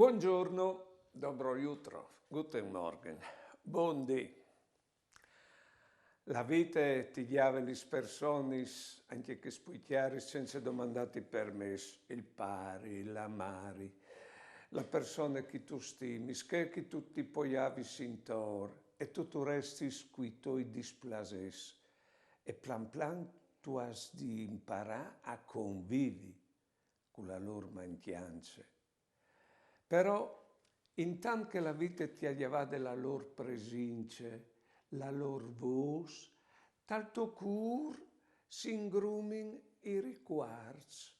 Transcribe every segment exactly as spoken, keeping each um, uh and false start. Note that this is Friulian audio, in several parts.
Buongiorno, dobro jutro, guten Morgen, bundì. La vite ti gjave lis personis, ancje chês plui cjaris, cence domandâti permès, il pari, la mari, la persone che tu stimis, chê che tu ti poiavis intor, e tu tu restis cui toi displasês. E plan plan tu âs di imparâ a convivi cu la lôr mancjance. Però, intant che la vite ti à gjavade la lôr presince, la lôr vôs, tal to cûr si ingrumin i ricuarts.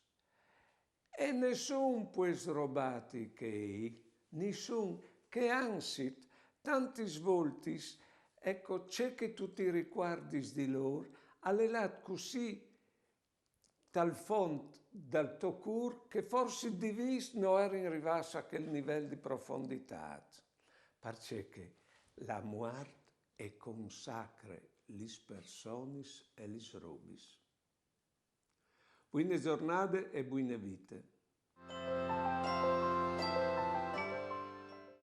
E nessun pues robâti chei, nissun, che anzit, tantis voltis, eco, ce che tu ti ricuardis di lôr, al è lât cussì tal font dal to cûr che forsit di vist no jerin rivâts a chel nivel di profonditât, parcè che la muart e consacre lis personis e lis robis. Buine zornade e buine vite.